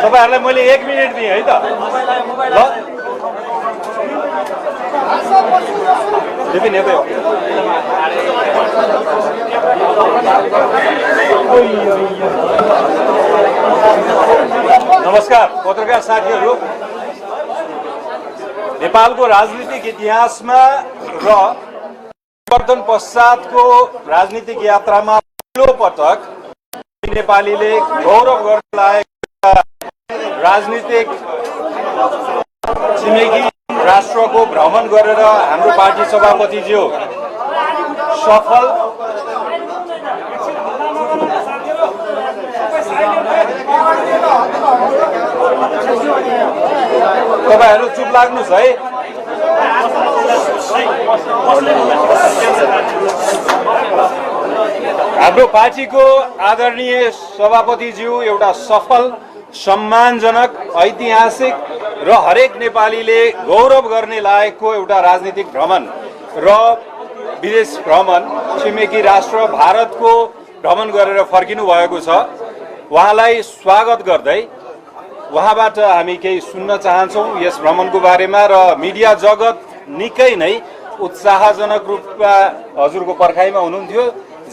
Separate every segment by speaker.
Speaker 1: तपाईहरुलाई मैले 1 मिनेट दिएँ है त ल दिपी नेतै हो नमस्कार पत्रकार साथीहरु नेपालको राजनीतिक इतिहासमा र परिवर्तन पश्चातको राजनीतिक यात्रामा पहिलो पटक नेपालीले गौरव गर्न लागेको राजनीतिक छिमेकी राष्ट्रको भ्रमण गरेर हाम्रो पार्टी सभापतिज्यू सफल तपाईहरु चुप लाग्नुस् है हाम्रो पार्टीको आदरणीय सभापतिज्यू एउटा सफल सम्मानजनक ऐतिहासिक र हरेक नेपालीले गौरव गर्ने लायकको एउटा राजनीतिक भ्रमण र विदेश भ्रमण छिमेकी राष्ट्र भारतको भ्रमण गरेर फर्किनु भएको छ। उहाँलाई स्वागत गर्दै उहाँबाट हामी केही सुन्न चाहन्छौँ यस भ्रमणको बारेमा र मिडिया जगत निकै नै उत्साहजनक रूपमा हजुरको पर्खाइमा हुनुहुन्थ्यो।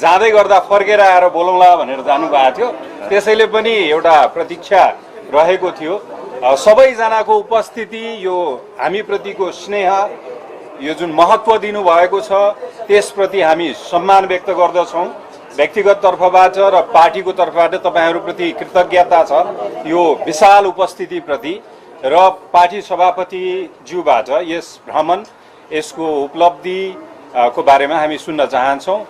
Speaker 1: जाँदै गर्दा फर्केर आएर बोलौँला भनेर जानुभएको थियो, त्यसैले पनि एउटा प्रतीक्षा रहेको थियो। सबैजनाको उपस्थिति यो हामीप्रतिको स्नेह यो जुन महत्त्व दिनुभएको छ त्यसप्रति हामी सम्मान व्यक्त गर्दछौँ। व्यक्तिगत तर्फबाट र पार्टीको तर्फबाट तपाईहरुप्रति कृतज्ञता छ यो विशाल उपस्थितिप्रति र पार्टी सभापतिज्यूबाट यस भ्रमण यसको उपलब्धिको बारेमा हामी सुन्न चाहन्छौँ।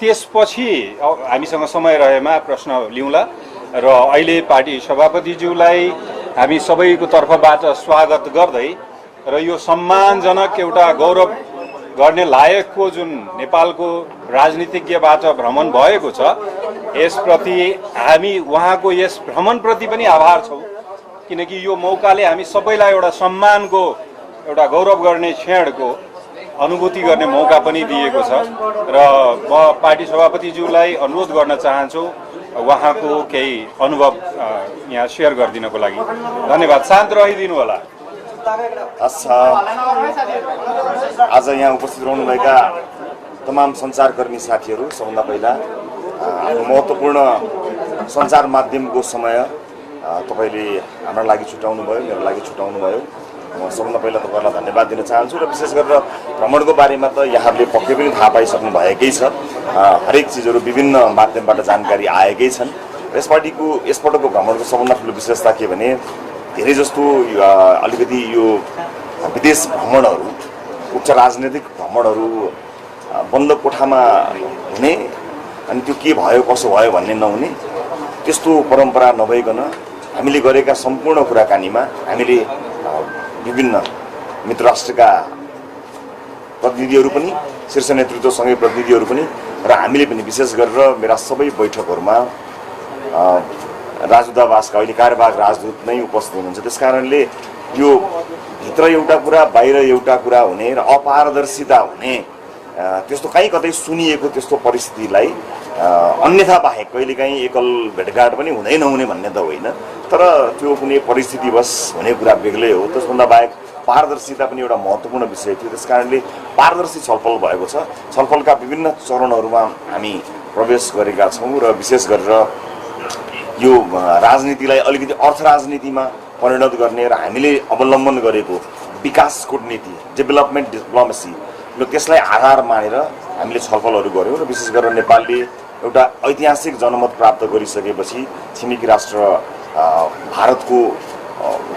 Speaker 1: त्यसपछि हामीसँग समय रहेमा प्रश्न लिउँला र अहिले पार्टी सभापतिज्यूलाई हामी सबैको तर्फबाट स्वागत गर्दै र यो सम्मानजनक एउटा गौरव गर्ने लायकको जुन नेपालको राजनीतिज्ञबाट भ्रमण भएको छ यसप्रति हामी उहाँको यस भ्रमणप्रति पनि आभार छौँ, किनकि यो मौकाले हामी सबैलाई एउटा सम्मानको एउटा गौरव गर्ने क्षणको अनुभूति गर्ने मौका पनि दिएको छ र म पार्टी सभापतिज्यूलाई अनुरोध गर्न चाहन्छु उहाँको केही अनुभव यहाँ सेयर गरिदिनको लागि। धन्यवाद। शान्त रहिदिनु होला।
Speaker 2: आज यहाँ उपस्थित रहनुभएका तमाम सञ्चारकर्मी साथीहरू, सबभन्दा पहिला आफ्नो महत्त्वपूर्ण सञ्चार माध्यमको समय तपाईले हाम्रो लागि छुटाउनु भयो, मेरो लागि छुटाउनु भयो। म सबभन्दा पहिला तपाईहरुलाई धन्यवाद दिन चाहन्छु र विशेष गरेर भ्रमणको बारेमा त यहाँहरूले पक्कै पनि थाहा पाइसक्नु भएकै छ। हरेक चिजहरू विभिन्न माध्यमबाट जानकारी आएकै छन्। यसपटकको भ्रमणको सबभन्दा ठुलो विशेषता के भने धेरै जस्तो अलिकति यो विदेश भ्रमणहरू, उच्च राजनैतिक भ्रमणहरू बन्द कोठामा हुने अनि त्यो के भयो कसो भयो भन्ने नहुने त्यस्तो परम्परा नभइकन हामीले गरेका सम्पूर्ण कुराकानीमा हामीले विभिन्न मित्र राष्ट्रका प्रतिनिधिहरू पनि, शीर्ष नेतृत्वसँगै प्रतिनिधिहरू पनि र हामीले पनि विशेष गरेर मेरा सबै बैठकहरूमा राजदूतावासका अहिले कार्यवाहक राजदूत नै उपस्थित हुनुहुन्छ। त्यसकारणले यो भित्र एउटा कुरा बाहिर एउटा कुरा हुने र अपारदर्शिता हुने त्यस्तो कहीँ कतै सुनिएको त्यस्तो परिस्थितिलाई अन्यथा बाहेक कहिलेकाहीँ एकल भेटघाट पनि हुँदै नहुने भन्ने त होइन, तर त्यो कुनै परिस्थितिवश हुने कुरा बेग्लै हो। त्यसभन्दा बाहेक पारदर्शिता पनि एउटा महत्त्वपूर्ण विषय थियो। त्यसकारणले पारदर्शी छलफल भएको छ। छलफलका विभिन्न चरणहरूमा हामी प्रवेश गरेका छौँ र विशेष गरेर यो राजनीतिलाई अलिकति अर्थ राजनीतिमा परिणत गर्ने र हामीले अवलम्बन गरेको विकास कूटनीति, डेभलपमेन्ट डिप्लोमेसी, त्यसलाई आधार मानेर हामीले छलफलहरू गऱ्यौँ र विशेष गरेर नेपालले एउटा ऐतिहासिक जनमत प्राप्त गरिसकेपछि छिमेकी राष्ट्र भारतको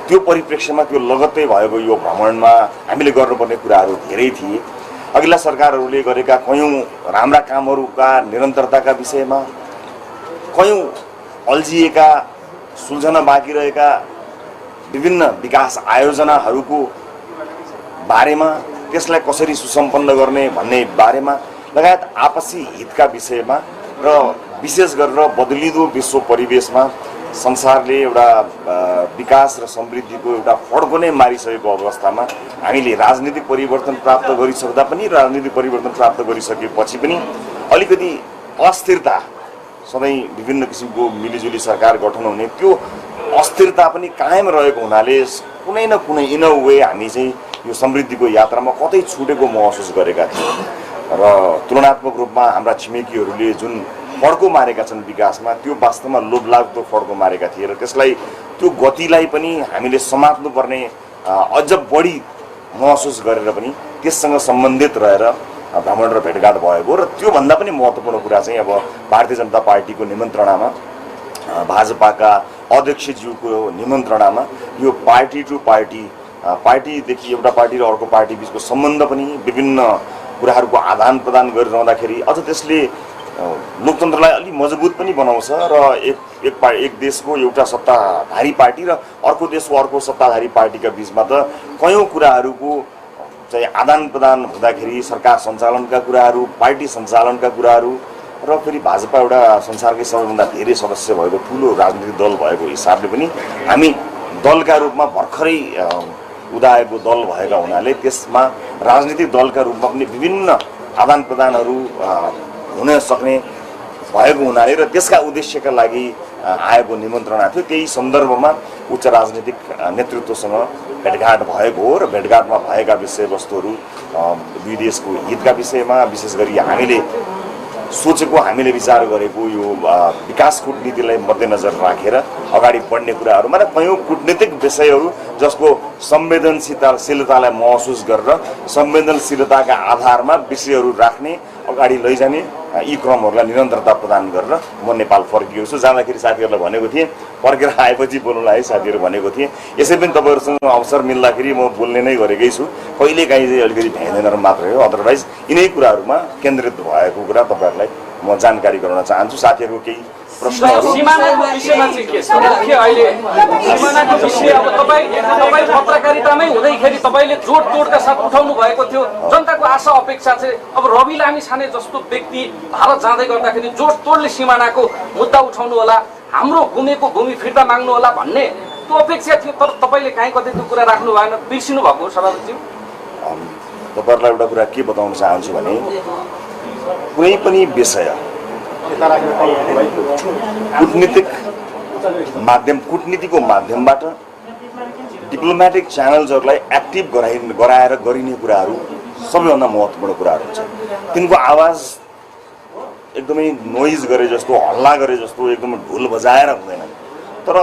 Speaker 2: त्यो परिप्रेक्ष्यमा त्यो लगत्तै भएको यो भ्रमणमा हामीले गर्नुपर्ने कुराहरू धेरै थिए। अघिल्ला सरकारहरूले गरेका कयौँ राम्रा कामहरूका निरन्तरताका विषयमा, कयौँ अल्झिएका सुल्झन बाँकी रहेका विभिन्न विकास आयोजनाहरूको बारेमा, त्यसलाई कसरी सुसम्पन्न गर्ने भन्ने बारेमा लगायत आपसी हितका विषयमा र विशेष गरेर बदलिँदो विश्व परिवेशमा संसारले एउटा विकास र समृद्धिको एउटा फड्को नै मारिसकेको अवस्थामा हामीले राजनीतिक परिवर्तन प्राप्त गरिसक्दा पनि, राजनीतिक परिवर्तन प्राप्त गरिसकेपछि पनि अलिकति अस्थिरता, सधैँ विभिन्न किसिमको मिलिजुली सरकार गठन हुने त्यो अस्थिरता पनि कायम रहेको हुनाले कुनै न कुनै इन अ वे हामी चाहिँ यो समृद्धिको यात्रामा कतै छुटेको महसुस गरेका थियौँ र तुलनात्मक रूपमा हाम्रा छिमेकीहरूले जुन फड्को मारेका छन् विकासमा त्यो वास्तवमा लोभलाग्दो फड्को मारेका थिए र त्यसलाई त्यो गतिलाई पनि हामीले समात्नुपर्ने अझ बढी महसुस गरेर पनि त्यससँग सम्बन्धित रहेर भ्रमण र भेटघाट भएको र त्योभन्दा पनि महत्त्वपूर्ण कुरा चाहिँ अब भारतीय जनता पार्टीको निमन्त्रणामा भाजपाका अध्यक्षज्यूको निमन्त्रणामा यो पार्टी टु पार्टी पार्टीदेखि एउटा पार्टी र अर्को पार्टी बिचको सम्बन्ध पनि विभिन्न कुराहरूको आदान प्रदान गरिरहँदाखेरि अझ त्यसले लोकतन्त्रलाई अलि मजबुत पनि बनाउँछ र एक देशको एउटा सत्ताधारी पार्टी र अर्को देशको अर्को सत्ताधारी पार्टीका बिचमा त कयौँ कुराहरूको चाहिँ आदान प्रदान हुँदाखेरि सरकार सञ्चालनका कुराहरू पार्टी सञ्चालनका कुराहरू र फेरि भाजपा एउटा संसारकै सबैभन्दा धेरै सदस्य भएको ठुलो राजनीतिक दल भएको हिसाबले पनि हामी दलका रूपमा भर्खरै उदाएको दल भएका हुनाले त्यसमा राजनीतिक दलका रूपमा पनि विभिन्न आदान प्रदानहरू हुन सक्ने भएको हुनाले र त्यसका उद्देश्यका लागि आएको निमन्त्रणा थियो। त्यही सन्दर्भमा उच्च राजनीतिक नेतृत्वसँग भेटघाट भएको हो र भेटघाटमा भएका विषयवस्तुहरू दुई देशको हितका विषयमा विशेष गरी हामीले सोचेको हामीले विचार गरेको यो विकास कूटनीतिलाई मध्यनजर राखेर अगाडि बढ्ने कुराहरू मतलब कयौँ कूटनीतिक विषयहरू जसको संवेदनशीलतालाई महसुस गरेर संवेदनशीलताका आधारमा विषयहरू राख्ने अगाडि लैजाने यी क्रमहरूलाई निरन्तरता प्रदान गरेर म नेपाल फर्किएको छु। जाँदाखेरि साथीहरूलाई भनेको थिएँ, फर्केर आएपछि बोल्नुलाई साथीहरू भनेको थिएँ। यसै पनि तपाईँहरूसँग अवसर मिल्दाखेरि म बोल्ने नै गरेकै छु। कहिलेकाहीँ चाहिँ अलिकति भ्याइँदैन मात्रै हो, अदरवाइज यिनै कुराहरूमा केन्द्रित भएको कुरा तपाईँहरूलाई म जानकारी गराउन चाहन्छु। साथीहरूको केही प्रश्नहरू
Speaker 3: सीमानाको विषयमा चाहिँ के छ के अहिले सीमानाको विषय अब तपाईँ पत्रकारितामै हुँदैखेरि तपाईँले जोडतोडका साथ उठाउनु भएको थियो। जनताको आशा अपेक्षा चाहिँ अब रवि लामिछाने जस्तो व्यक्ति भारत जाँदै गर्दाखेरि जोडतोडले सीमानाको मुद्दा उठाउनु होला, हाम्रो गुमेको भूमि फिर्ता माग्नु होला भन्ने त्यो अपेक्षा थियो। तर तपाईँले काहीँ कतै त्यो कुरा राख्नु भएन, बिर्सिनु भएको हो सभापतिज्यू।
Speaker 2: तपाईँहरूलाई एउटा कुरा के बताउन चाहन्छु भने कुनै पनि विषय कूटनीतिको माध्यमबाट डिप्लोमेटिक च्यानल्सहरूलाई एक्टिभ गराएर गरिने कुराहरू सबैभन्दा महत्त्वपूर्ण कुराहरू हुन्छ। तिनको आवाज एकदमै नोइज गरे जस्तो, हल्ला गरे जस्तो एकदमै ढोल बजाएर हुँदैन, तर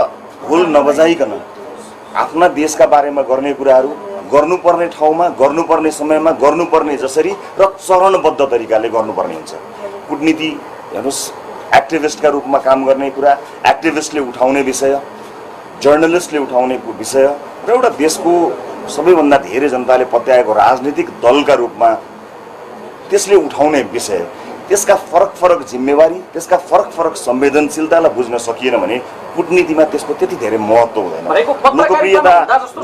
Speaker 2: ढोल नबजाइकन आफ्ना देशका बारेमा गर्ने कुराहरू गर्नुपर्ने ठाउँमा गर्नुपर्ने समयमा गर्नुपर्ने जसरी र चरणबद्ध तरिकाले गर्नुपर्ने हुन्छ। कूटनीति हेर्नुहोस्, एक्टिभिस्टका रूपमा काम गर्ने कुरा, एक्टिभिस्टले उठाउने विषय, जर्नलिस्टले उठाउने विषय र एउटा देशको सबैभन्दा धेरै जनताले पत्याएको राजनीतिक दलका रूपमा त्यसले उठाउने विषय, त्यसका फरक जिम्मेवारी, त्यसका फरक संवेदनशीलतालाई बुझ्न सकिएन भने कूटनीतिमा त्यसको त्यति धेरै महत्त्व हुँदैन।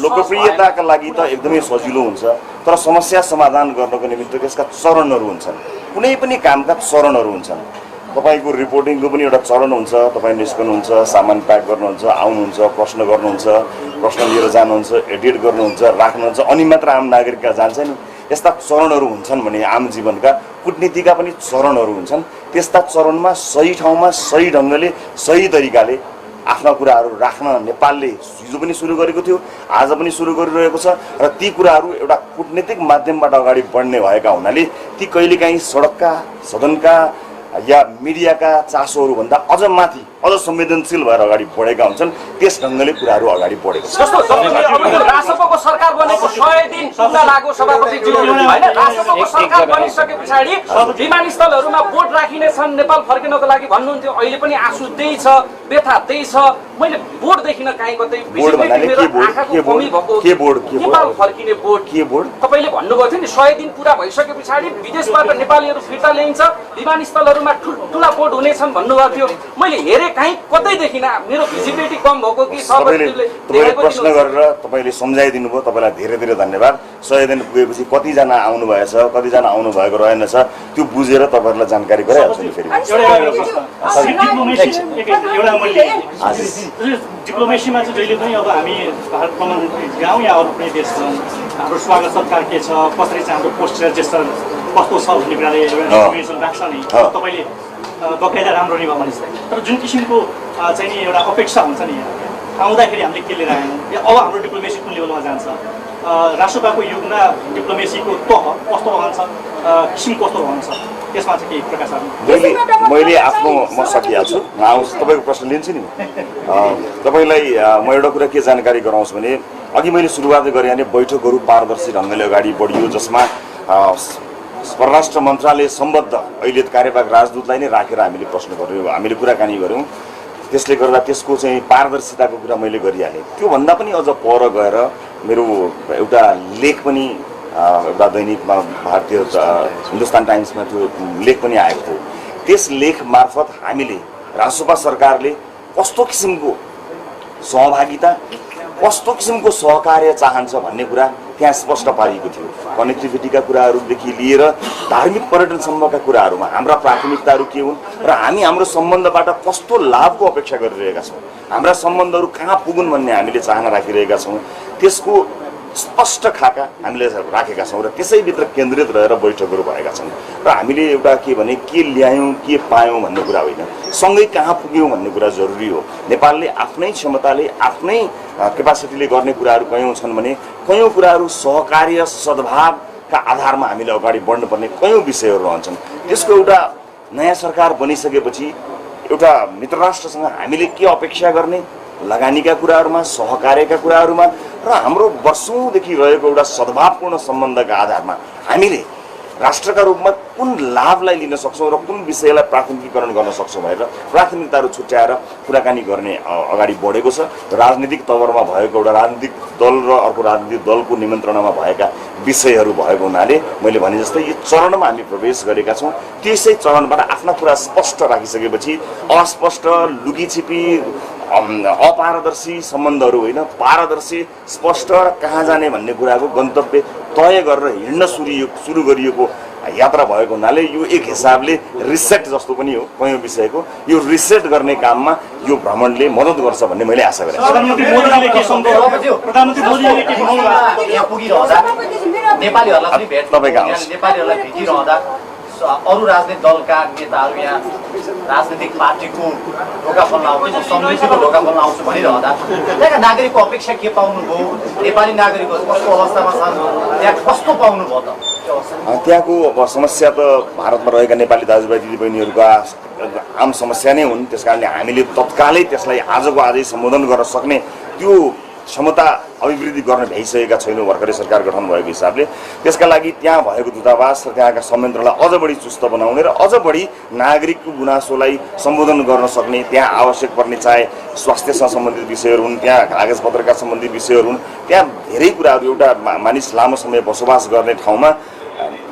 Speaker 2: लोकप्रियताका लागि त एकदमै सजिलो हुन्छ, तर समस्या समाधान गर्नको निमित्त त्यसका चरणहरू हुन्छन्। कुनै पनि कामका चरणहरू हुन्छन्। तपाईँको रिपोर्टिङको पनि एउटा चरण हुन्छ। तपाईँ निस्कनुहुन्छ, सामान प्याक गर्नुहुन्छ, आउनुहुन्छ, प्रश्न गर्नुहुन्छ, प्रश्न लिएर जानुहुन्छ, एडिट गर्नुहुन्छ, राख्नुहुन्छ, अनि मात्र आम नागरिकका जान्छ नि। यस्ता चरणहरू हुन्छन् भने आम जीवनका कूटनीतिका पनि चरणहरू हुन्छन्। त्यस्ता चरणमा सही ठाउँमा सही ढङ्गले सही तरिकाले आफ्ना कुराहरू राख्न नेपालले हिजो पनि सुरु गरेको थियो, आज पनि सुरु गरिरहेको छ र ती कुराहरू एउटा कूटनीतिक माध्यमबाट अगाडि बढ्ने भएका हुनाले ती कहिलेकाहीँ सडकका, सदनका या मिडियाका चासोहरूभन्दा अझ माथि, अझ संवेदनशील भएर अगाडि बढेका हुन्छन्। त्यस ढङ्गले कुराहरू अगाडि बढेको छ।
Speaker 3: रासपको सरकार बनेको 100 दिन पुग्न लाग्यो सभापतिज्यू, हैन? रासपको सरकार बनिसके पछाडि विमानस्थलहरूमा बोट राखिने छन् नेपाल फर्किनको लागि भन्नुहुन्थ्यो। अहिले पनि आँसु त्यही छ, व्यथा त्यही छ। मैले बोट देखिन काहीँ कतै नेपाल फर्किने बोट
Speaker 2: के बोर्ड
Speaker 3: तपाईँले भन्नुभएको थियो नि 100 दिन पुरा भइसके पछाडि विदेशबाट नेपालीहरू फिर्ता ल्याइन्छ, विमानस्थलहरूमा ठुल्ठुला बोट हुनेछन् भन्नुभएको थियो। मैले हेरेँ काहीँ कतै देखिन। मेरो भिजिबिलिटी कम भएको कि
Speaker 2: तपाईँले प्रश्न गरेर तपाईँले सम्झाइदिनु भयो, तपाईँलाई धेरै धेरै धन्यवाद। 100 दिन पुगेपछि कतिजना आउनुभएछ, कतिजना आउनु भएको रहेनछ त्यो बुझेर तपाईँहरूलाई जानकारी गराइहाल्छु नि। फेरि
Speaker 4: डिप्लोमेसीमा चाहिँ जहिले पनि अब हामी भारत भ्रमण जाउँ या अरू कुनै देश जाउँ, हाम्रो स्वागत सत्कार के छ, कसरी चाहिँ हाम्रो पोस्ट जेस्टर कस्तो छ भन्ने कुराले एउटा इन्फर्मेसन राख्छ नि। तपाईँले बकाइदा राम्रो निभाउ भनिन्छ, तर जुन किसिमको चाहिँ नि एउटा अपेक्षा हुन्छ नि आउँदाखेरि हामीले के लिएर आयौँ, अब हाम्रो डिप्लोमेसी कुन लेभलमा जान्छ, राष्ट्रपाको युगमा डिप्लोमेसीको तह कस्तो रहन्छ, किसिम कस्तो रहन्छ, त्यसमा चाहिँ केही प्रकाश हाल्नु।
Speaker 2: मैले आफ्नो म सकिहाल्छु, म आउँछु तपाईँको प्रश्न लिन्छु नि। तपाईँलाई म एउटा कुरा के जानकारी गराउँछु भने अघि मैले सुरुवात गरेँ भने बैठकहरू पारदर्शी ढङ्गले अगाडि बढियो, जसमा परराष्ट्र मन्त्रालय सम्बद्ध अहिले कार्यवाहक राजदूतलाई नै राखेर हामीले प्रश्न गऱ्यौँ, हामीले कुराकानी गऱ्यौँ। त्यसले गर्दा त्यसको चाहिँ पारदर्शिताको कुरा मैले गरिहालेँ। त्योभन्दा पनि अझ पर गएर मेरो एउटा लेख पनि एउटा दैनिकमा भारतीय हिन्दुस्तान टाइम्समा त्यो लेख पनि आएको थियो। त्यस लेख मार्फत हामीले राष्ट्रपा सरकारले कस्तो किसिमको सहभागिता, कस्तो किसिमको सहकार्य चाहन्छ भन्ने कुरा त्यहाँ स्पष्ट पारिएको थियो। कनेक्टिभिटीका कुराहरूदेखि लिएर धार्मिक पर्यटनसम्मका कुराहरूमा हाम्रा प्राथमिकताहरू के हुन् र हामी हाम्रो सम्बन्धबाट कस्तो लाभको अपेक्षा गरिरहेका छौँ, हाम्रा सम्बन्धहरू कहाँ पुगुन् भन्ने हामीले चाहना राखिरहेका छौँ, त्यसको स्पष्ट खाका हामीले राखेका छौँ र त्यसैभित्र केन्द्रित रहेर बैठकहरू भएका छन्। र हामीले एउटा के भने के ल्यायौँ के पायौँ भन्ने कुरा होइन, सँगै कहाँ पुग्यौँ भन्ने कुरा जरुरी हो। नेपालले आफ्नै क्षमताले आफ्नै क्यापासिटीले गर्ने कुराहरू कयौँ छन् भने कयौँ कुराहरू सहकार्य सद्भावका आधारमा हामीले अगाडि बढ्नुपर्ने कयौँ विषयहरू रहन्छन्। त्यसको एउटा नयाँ सरकार बनिसकेपछि एउटा मित्र राष्ट्रसँग हामीले के अपेक्षा गर्ने, लगानीका कुराहरूमा, सहकार्यका कुराहरूमा र हाम्रो वर्षौँदेखि रहेको एउटा सद्भावपूर्ण सम्बन्धका आधारमा हामीले राष्ट्रका रूपमा कुन लाभलाई लिन सक्छौँ र कुन विषयलाई प्राथमिकीकरण गर्न सक्छौँ भनेर प्राथमिकताहरू छुट्याएर कुराकानी गर्ने अगाडि बढेको छ। राजनीतिक तवरमा भएको एउटा राजनीतिक दल र अर्को राजनीतिक दलको निमन्त्रणामा भएका विषयहरू भएको हुनाले मैले भने जस्तै यो चरणमा हामी प्रवेश गरेका छौँ। त्यसै चरणबाट आफ्ना कुरा स्पष्ट राखिसकेपछि अस्पष्ट, लुकीछिपी, अपारदर्शी सम्बन्धहरू होइन, पारदर्शी, स्पष्ट र कहाँ जाने भन्ने कुराको गन्तव्य तय गरेर हिँड्न सुरु गरिएको यात्रा भएको हुनाले यो एक हिसाबले रिसेट जस्तो पनि हो। कयौँ विषयको यो रिसेट गर्ने काममा यो भ्रमणले मद्दत गर्छ भन्ने मैले आशा गरेँ।
Speaker 4: प्रधानमन्त्री मोदीले के
Speaker 5: यहाँ पुगिरहँदा नेपालीहरूलाई पनि भेट, नेपालीहरूलाई भेटिरहँदा अरू राजनीतिक दलका नेताहरू यहाँ राजनीतिक पार्टीको ढोका खोल्न आउँछ, समृद्धिको ढोका खोल्न आउँछु भनिरहँदा त्यहाँका नागरिकको अपेक्षा के पाउनुभयो, नेपाली नागरिकहरू कस्तो अवस्थामा छन्, त्यहाँ कस्तो पाउनुभयो त?
Speaker 2: त्यहाँको अब समस्या त भारतमा रहेका नेपाली दाजुभाइ दिदीबहिनीहरूका आम समस्या नै हुन्। त्यस कारणले हामीले तत्कालै त्यसलाई आजको आजै सम्बोधन गर्न सक्ने त्यो क्षमता अभिवृद्धि गर्न भइसकेका छैनौँ भर्खरै सरकार गठन भएको हिसाबले। त्यसका लागि त्यहाँ भएको दूतावास र त्यहाँका संयन्त्रलाई अझ बढी चुस्त बनाउने र अझ बढी नागरिकको गुनासोलाई सम्बोधन गर्न सक्ने, त्यहाँ आवश्यक पर्ने चाहे स्वास्थ्यसँग सम्बन्धित विषयहरू हुन्, त्यहाँ कागजपत्रका सम्बन्धित विषयहरू हुन्, त्यहाँ धेरै कुराहरू, एउटा मानिस लामो समय बसोबास गर्ने ठाउँमा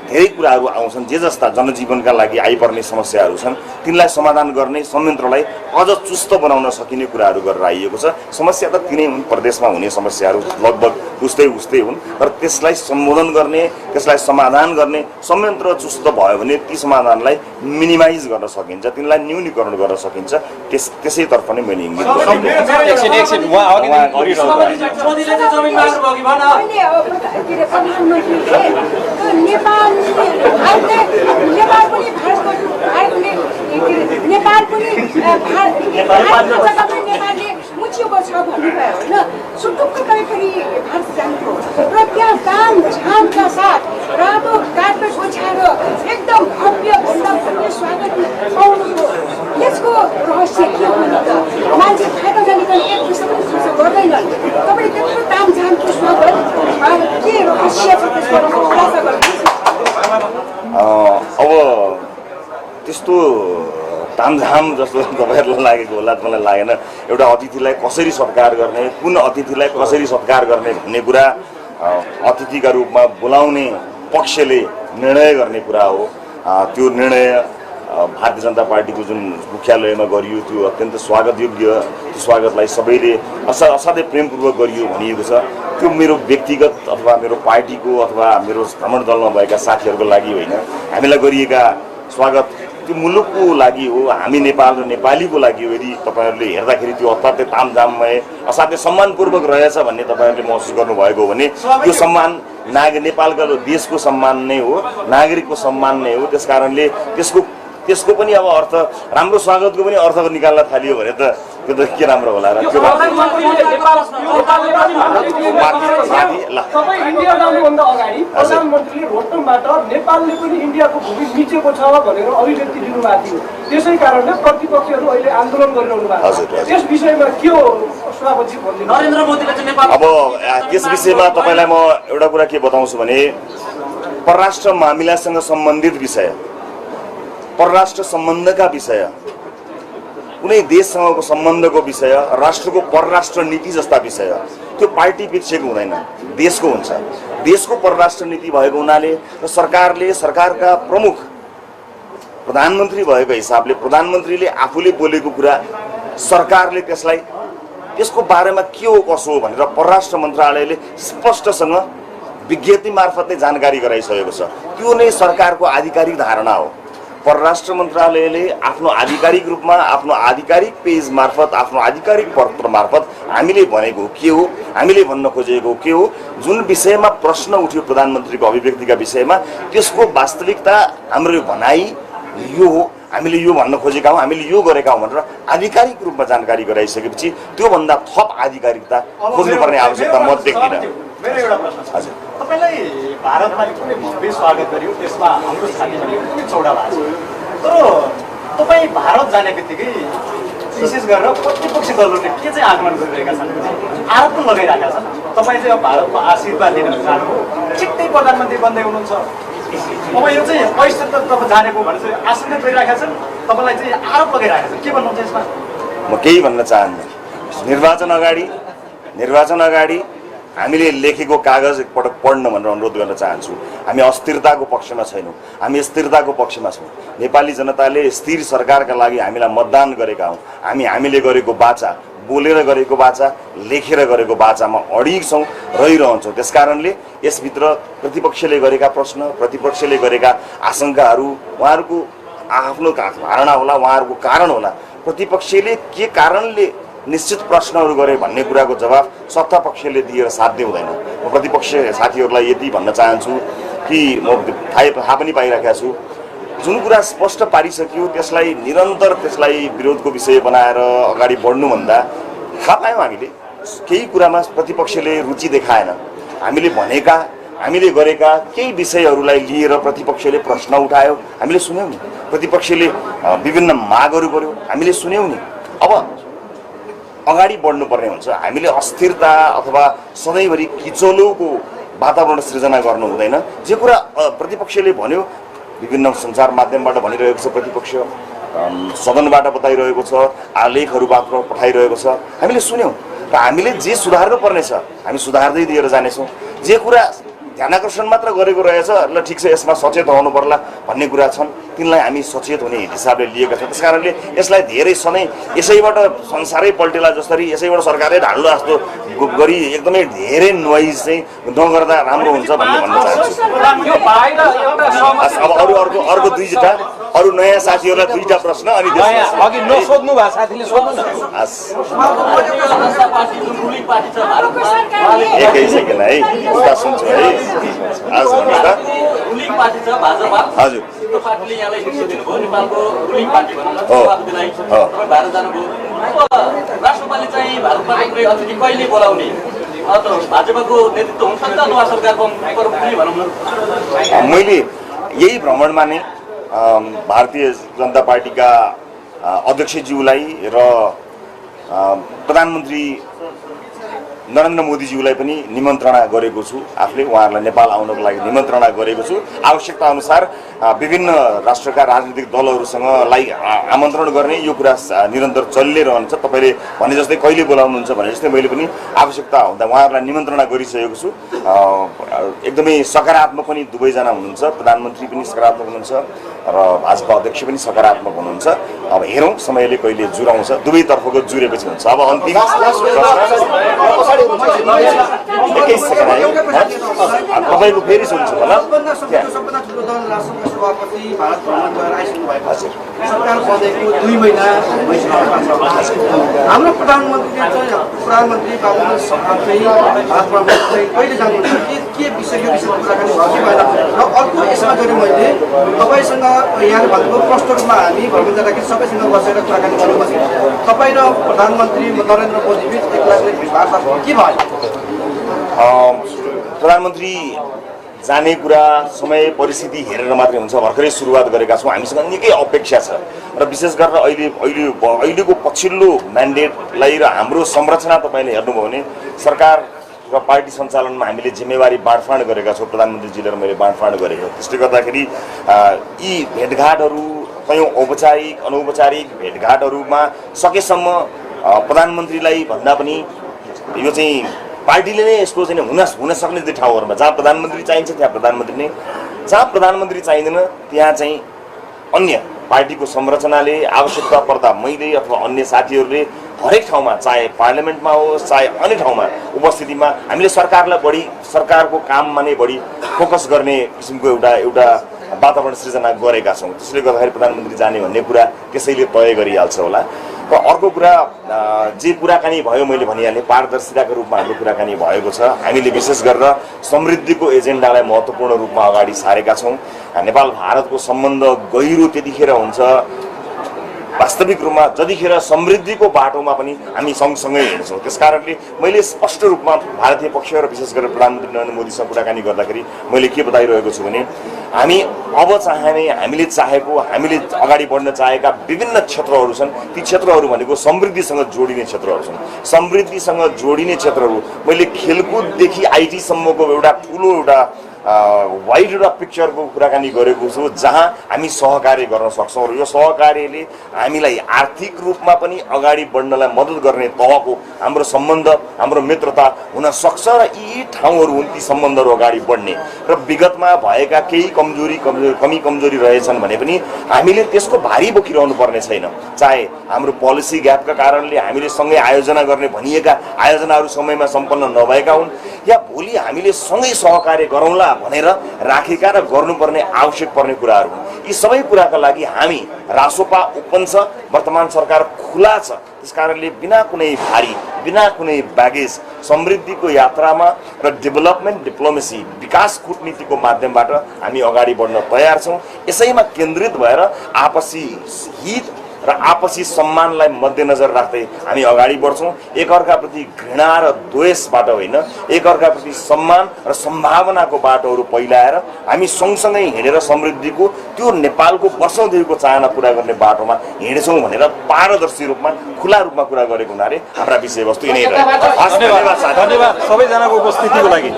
Speaker 2: धेरै कुराहरू आउँछन्। जे जस्ता जनजीवनका लागि आइपर्ने समस्याहरू छन् तिनलाई समाधान गर्ने, संयन्त्रलाई अझ चुस्त बनाउन सकिने कुराहरू गरेर आइएको छ। समस्या त तिनै हुन्, प्रदेशमा हुने समस्याहरू लगभग उस्तै हुन्, तर त्यसलाई सम्बोधन गर्ने, त्यसलाई समाधान गर्ने संयन्त्र चुस्त भयो भने ती समाधानलाई मिनिमाइज गर्न सकिन्छ, तिनलाई न्यूनीकरण गर्न सकिन्छ। त्यसैतर्फ नै मैले इङ्गित
Speaker 6: नेपालले मुछिएको छ भन्नुभयो होइन, सुटुक्कै फेरि भारत जान्थ्यो र त्यहाँ तामझामका साथ रातो कार्पेट ओछ्याएर एकदम भव्य भन्दा भव्य स्वागत पाउनुको यसको रहस्य के हो त? मान्छे खाएर जानिकन एक पैसा पनि खर्च गर्दैनन्, तपाईँले त्यत्रो तामझामको स्वागत के रहस्य छ त्यसको खुलासा गर्नुहोस्।
Speaker 2: अब त्यस्तो तामझाम जस्तो तपाईँहरूलाई लागेको होला, मलाई लागेन। एउटा अतिथिलाई कसरी सत्कार गर्ने, कुन अतिथिलाई कसरी सत्कार गर्ने भन्ने कुरा अतिथिका रूपमा बोलाउने पक्षले निर्णय गर्ने कुरा हो। त्यो निर्णय भारतीय जनता पार्टीको जुन मुख्यालयमा गरियो त्यो अत्यन्त स्वागतयोग्य, त्यो स्वागतलाई सबैले असाध्यै प्रेमपूर्वक गरियो भनिएको छ। त्यो मेरो व्यक्तिगत अथवा मेरो पार्टीको अथवा मेरो भ्रमण दलमा भएका साथीहरूको लागि होइन, हामीलाई गरिएका स्वागत त्यो मुलुकको लागि हो, हामी नेपाल र नेपालीको लागि हो। यदि तपाईँहरूले हेर्दाखेरि त्यो अत्यन्तै तामझाममय, असाध्यै सम्मानपूर्वक रहेछ भन्ने तपाईँहरूले महसुस गर्नुभएको हो भने त्यो सम्मान नेपालका देशको सम्मान नै हो, नागरिकको सम्मान नै हो। त्यस कारणले त्यसको पनि अब अर्थ, राम्रो स्वागतको पनि अर्थ निकाल्न थालियो भने त त्यो त के राम्रो होला र त्यो
Speaker 3: प्रधानमन्त्रीले
Speaker 7: तपाईँ इन्डिया जानुभन्दा अगाडि प्रधानमन्त्रीले रोटमबाट नेपालले पनि इन्डियाको भूमि मिचेको छ भनेर अभिव्यक्ति दिनुभएको थियो। त्यसै कारणले प्रतिपक्षहरू अहिले आन्दोलन गरिरहनु भएको छ। त्यस विषयमा के हो सभापति भनिदिनु?
Speaker 5: नरेन्द्र मोदीले चाहिँ नेपाल
Speaker 2: अब त्यस विषयमा तपाईँलाई म एउटा कुरा के बताउँछु भने परराष्ट्र मामिलासँग सम्बन्धित विषय, परराष्ट्र सम्बन्धका विषय, कुनै देशसँगको सम्बन्धको विषय, राष्ट्रको परराष्ट्र नीति जस्ता विषय त्यो पार्टी पिछेको हुँदैन, देशको हुन्छ। देशको परराष्ट्र नीति भएको हुनाले र सरकारले, सरकारका प्रमुख प्रधानमन्त्री भएको हिसाबले प्रधानमन्त्रीले आफूले बोलेको कुरा सरकारले त्यसको बारेमा के हो कसो हो भनेर परराष्ट्र मन्त्रालयले स्पष्टसँग विज्ञप्ति मार्फत नै जानकारी गराइसकेको छ। त्यो नै सरकारको आधिकारिक धारणा हो। परराष्ट्र मन्त्रालयले आफ्नो आधिकारिक रूपमा, आफ्नो आधिकारिक पेज मार्फत, आफ्नो आधिकारिक पत्र मार्फत हामीले भनेको के हो, हामीले भन्न खोजेको के हो, जुन विषयमा प्रश्न उठ्यो प्रधानमन्त्रीको अभिव्यक्तिका विषयमा त्यसको वास्तविकता हाम्रो भनाइ यो हो, हामीले यो भन्न खोजेका हौँ, हामीले यो गरेका हौँ भनेर आधिकारिक रूपमा जानकारी गराइसकेपछि त्योभन्दा थप आधिकारिकता खोज्नुपर्ने आवश्यकता म देख्दिनँ।
Speaker 4: मेरो एउटा प्रश्न छ, तपाईँलाई भारतमा कुनै भव्य स्वागत गरियो, त्यसमा हाम्रो साथीहरूले पनि चौडा भएको छ, तर तपाईँ भारत जाने बित्तिकै विशेष गरेर प्रतिपक्षी दलहरूले के चाहिँ आगमन गरिरहेका छन्, आरोप पनि लगाइरहेका छन्। तपाईँ चाहिँ अब भारतमा आशीर्वाद लिन जानुभयो, छिट्टै प्रधानमन्त्री बन्दै हुनुहुन्छ। अब यो चाहिँ पैसा त तपाईँ जानेको भने चाहिँ आशीर्वाद गरिरहेका छन्, तपाईँलाई चाहिँ आरोप लगाइरहेका छन्, के भन्नुहुन्छ यसमा?
Speaker 2: म केही भन्न चाहन्न। निर्वाचन अगाडि हामीले लेखेको कागज एकपटक पढ्न भनेर अनुरोध गर्न चाहन्छु। हामी अस्थिरताको पक्षमा छैनौँ, हामी स्थिरताको पक्षमा छौँ। नेपाली जनताले स्थिर सरकारका लागि हामीलाई मतदान गरेका हौँ। हामीले गरेको बाचा, बोलेर गरेको बाचा, लेखेर गरेको बाचामा अडिग छौँ, रहिरहन्छौँ। त्यसकारणले यसभित्र प्रतिपक्षले गरेका प्रश्न, प्रतिपक्षले गरेका आशंकाहरू उहाँहरूको आफ्नो धारणा होला, उहाँहरूको कारण होला। प्रतिपक्षले के कारणले निश्चित प्रश्नहरू गरे भन्ने कुराको जवाफ सत्ता पक्षले दिएर साध्य हुँदैन। म प्रतिपक्ष साथीहरूलाई यति भन्न चाहन्छु कि म थाहा पनि पाइरहेको छु, जुन कुरा स्पष्ट पारिसक्यो त्यसलाई निरन्तर त्यसलाई विरोधको विषय बनाएर अगाडि बढ्नुभन्दा थाहा पायौँ हामीले केही कुरामा प्रतिपक्षले रुचि देखाएन। हामीले भनेका, हामीले गरेका केही विषयहरूलाई लिएर प्रतिपक्षले प्रश्न उठायो, हामीले सुन्यौँ नि। प्रतिपक्षले विभिन्न मागहरू गर्यो, हामीले सुन्यौँ नि। अब अगाडि बढ्नुपर्ने हुन्छ। हामीले अस्थिरता अथवा सधैँभरि किचोलोको वातावरण सृजना गर्नु हुँदैन। जे कुरा प्रतिपक्षले भन्यो, विभिन्न सञ्चार माध्यमबाट भनिरहेको छ, प्रतिपक्ष सदनबाट बताइरहेको छ, आलेखहरू मात्र पठाइरहेको छ, हामीले सुन्यौँ र हामीले जे सुधार्नुपर्ने छ हामी सुधार्दै दिएर जानेछौँ। जे कुरा ध्यानाकर्षण मात्र गरेको रहेछ, ल ठिक छ यसमा सचेत रहनु पर्ला भन्ने कुरा छन्, तिनलाई हामी सचेत हुने हिसाबले लिएका छौँ। त्यस कारणले यसलाई धेरै सधैँ यसैबाट संसारै पल्टेला जसरी यसैबाट सरकारले ढाल्नु जस्तो गरी एकदमै धेरै नोइज चाहिँ नगर्दा राम्रो हुन्छ भन्ने भन्न चाहन्छु। अब अर्को दुईवटा अरू नयाँ साथीहरूलाई दुईवटा प्रश्न अनि
Speaker 1: अघि नसोध्नु भएको साथीले सोध्नु न।
Speaker 2: एकै सेकेन्ड है, कुरा सुन्छु है।
Speaker 5: रुलिङ पार्टी छ भाजपा,
Speaker 2: हजुर,
Speaker 5: त्यो पार्टीले यहाँलाई सोधिनु भयो नेपालको रुलिङ पार्टी भनेर सभापतिलाई तपाईँ भारत जानुभयो। अब राष्ट्रपालले चाहिँ भारतमा कुनै अतिथि कहिले बोलाउने, भाजपाको नेतृत्व हुन्छ नि त नयाँ सरकारको प्रमुखले भनौँ न।
Speaker 2: मैले यही भ्रमणमा नै भारतीय जनता पार्टीका अध्यक्षज्यूलाई र प्रधानमन्त्री नरेन्द्र मोदीज्यूलाई पनि निमन्त्रणा गरेको छु। आफूले उहाँहरूलाई नेपाल आउनको लागि निमन्त्रणा गरेको छु। आवश्यकता अनुसार विभिन्न राष्ट्रका राजनीतिक दलहरूसँगलाई आमन्त्रण गर्ने यो कुरा निरन्तर चलिनै रहन्छ। तपाईँले भने जस्तै कहिले बोलाउनुहुन्छ भने जस्तै मैले पनि आवश्यकता हुँदा उहाँहरूलाई निमन्त्रणा गरिसकेको छु। एकदमै सकारात्मक पनि दुवैजना हुनुहुन्छ, प्रधानमन्त्री पनि सकारात्मक हुनुहुन्छ र भाजपा अध्यक्ष पनि सकारात्मक हुनुहुन्छ। अब हेरौँ समयले कहिले जुराउँछ, दुवैतर्फको जुरेपछि हुन्छ। अब अन्तिम एकैस सेकेन्ड तपाईँको फेरि सोध्छु होला
Speaker 8: सबभन्दा ठुलो दल राष्ट्रसङ्घका सभापति भारत भ्रमण गरेर आइसक्नु भएको छ। सरकार बनेको 2 महिना हाम्रो प्रधानमन्त्री बाबुले सरकार चाहिँ भारत भ्रमण चाहिँ कहिले जानुहुन्छ के विषयको विषयमा कुराकानी भयो कि भएन। र अर्को यसमा गरी मैले तपाईँसँग यहाँले भन्नुभयो प्रष्ट रूपमा हामी भ्रमण जाँदाखेरि सबैसँग बसेर कुराकानी गर्नुपर्छ। तपाईँ र प्रधानमन्त्री नरेन्द्र मोदी बिच एक्लै भेटवार्ता के भयो?
Speaker 2: प्रधानमन्त्री जाने कुरा समय परिस्थिति हेरेर मात्रै हुन्छ। भर्खरै सुरुवात गरेका छौँ, हामीसँग निकै अपेक्षा छ र विशेष गरेर अहिलेको पछिल्लो म्यान्डेटलाई र हाम्रो संरचना तपाईँले हेर्नुभयो भने सरकार र पार्टी सञ्चालनमा हामीले जिम्मेवारी बाँडफाँड गरेका छौँ। प्रधानमन्त्रीजीले र मैले बाँडफाँड गरेको। त्यसले गर्दाखेरि यी भेटघाटहरू कयौँ औपचारिक अनौपचारिक भेटघाटहरूमा सकेसम्म प्रधानमन्त्रीलाई भन्दा पनि यो चाहिँ पार्टीले नै यसको चाहिँ हुन सक्ने चाहिँ ठाउँहरूमा जहाँ प्रधानमन्त्री चाहिन्छ त्यहाँ प्रधानमन्त्री नै, जहाँ प्रधानमन्त्री चाहिँदैन त्यहाँ चाहिँ अन्य पार्टीको संरचनाले आवश्यकता पर्दा मैले अथवा अन्य साथीहरूले हरेक ठाउँमा चाहे पार्लियामेन्टमा होस् चाहे अन्य ठाउँमा उपस्थितिमा हामीले सरकारलाई बढी सरकारको काममा नै बढी फोकस गर्ने किसिमको एउटा वातावरण सृजना गरेका छौँ। त्यसले गर्दाखेरि प्रधानमन्त्री जाने भन्ने कुरा त्यसैले तय गरिहाल्छ होला। र अर्को कुरा जे कुराकानी भयो मैले भनिहालेँ पारदर्शिताको रूपमा हाम्रो कुराकानी भएको छ। हामीले विशेष गरेर समृद्धिको एजेन्डालाई महत्त्वपूर्ण रूपमा अगाडि सारेका छौँ। नेपाल भारतको सम्बन्ध गहिरो त्यतिखेर हुन्छ वास्तविक रूपमा जतिखेर समृद्धिको बाटोमा पनि हामी सँगसँगै हिँड्छौँ। त्यसकारणले मैले स्पष्ट रूपमा भारतीय पक्ष र विशेष गरेर प्रधानमन्त्री नरेन्द्र मोदीसँग कुराकानी गर्दाखेरि मैले के बताइरहेको छु भने हामी अब चाहिने हामीले चाहेको हामीले अगाडि बढ्न चाहेका विभिन्न क्षेत्रहरू छन्। ती क्षेत्रहरू भनेको समृद्धिसँग जोडिने क्षेत्रहरू छन्। समृद्धिसँग जोडिने क्षेत्रहरू मैले खेलकुददेखि आइटीसम्मको एउटा ठुलो एउटा वाइड एउटा पिक्चरको कुराकानी गरेको छु जहाँ हामी सहकार्य गर्न सक्छौँ र यो सहकार्यले हामीलाई आर्थिक रूपमा पनि अगाडि बढ्नलाई मद्दत गर्ने तहको हाम्रो सम्बन्ध हाम्रो मित्रता हुन सक्छ र यी ठाउँहरू हुन् ती सम्बन्धहरू अगाडि बढ्ने र विगतमा भएका केही कमी कमजोरी रहेछन् भने पनि हामीले त्यसको भारी बोकिरहनु पर्ने छैन। चाहे हाम्रो पोलिसी ग्यापका कारणले हामीले सँगै आयोजना गर्ने भनिएका आयोजनाहरू समयमा सम्पन्न नभएका हुन् या भोलि हामीले सँगै सहकार्य गरौँला भनेर राखेका र गर्नुपर्ने आवश्यक पर्ने कुराहरू हुन्। यी सबै कुराका लागि हामी रासोपा ओपन छ, वर्तमान सरकार खुला छ। त्यसकारणले बिना कुनै भारी बिना कुनै ब्यागेज समृद्धिको यात्रामा र डेभलपमेन्ट डिप्लोमेसी विकास कूटनीतिको माध्यमबाट हामी अगाडि बढ्न तयार छौँ। यसैमा केन्द्रित भएर आपसी हित र आपसी सम्मानलाई मध्यनजर राख्दै हामी अगाडि बढ्छौँ। एकअर्काप्रति घृणा र द्वेषबाट होइन, एकअर्काप्रति सम्मान र सम्भावनाको बाटोहरू पहिलाएर हामी सँगसँगै हिँडेर समृद्धिको त्यो नेपालको वर्षौँदेखिको चाहना पुरा गर्ने बाटोमा हिँड्छौँ भनेर पारदर्शी रूपमा खुला रूपमा कुरा गरेको हुनाले हाम्रा विषयवस्तु यिनै रहे।
Speaker 1: धन्यवाद सबैजनाको उपस्थितिको लागि।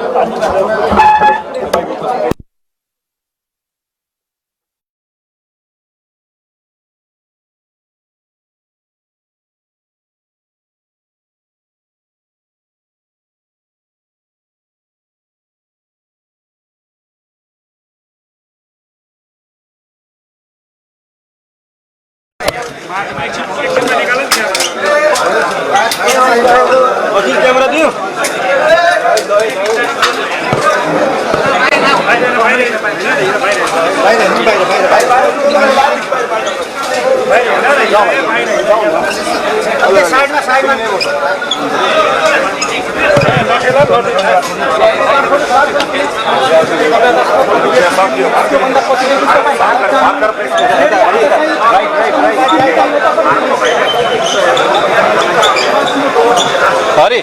Speaker 1: क्यामेरा दियो हरे